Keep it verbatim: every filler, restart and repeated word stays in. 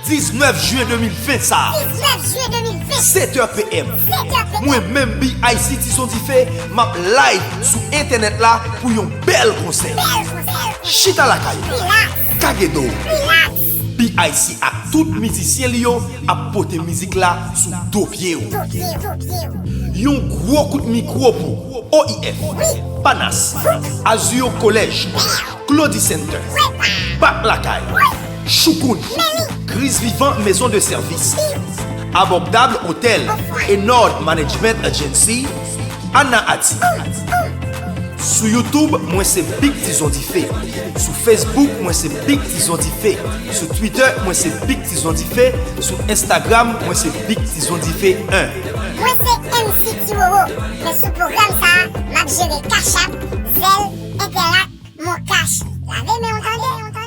Diznèf jen de mil ven sa a, sèt è P M, mwen menm B I C Tizon Dife, m ap live sou entènèt la pou yon bèl konsè. Chita lakay ou, kage do w. B I C ak tout mizisyen li yo ap pote mizik la sou do pye w. Yon gwo kout mikwo pou O I F, Panas, Azur College, Claudy Center, Bat Lakay, Choukoun, Kris Vivan Maison de Service, Abordable Hotel, Enord Management Agency, Ana Ati. Sou YouTube, mwen se Big Tizon Dife. Sou Facebook, mwen se Big Tizon Dife. Sou Twitter, mwen se Big Tizon Dife. Sou Instagram, mwen se Big Tizon Dife en. Mwen se M C Ti Roro, men sou pwogram sa a, m ap jere Cash App, Zelle, Interac, Mon Cash. Lave men w tande.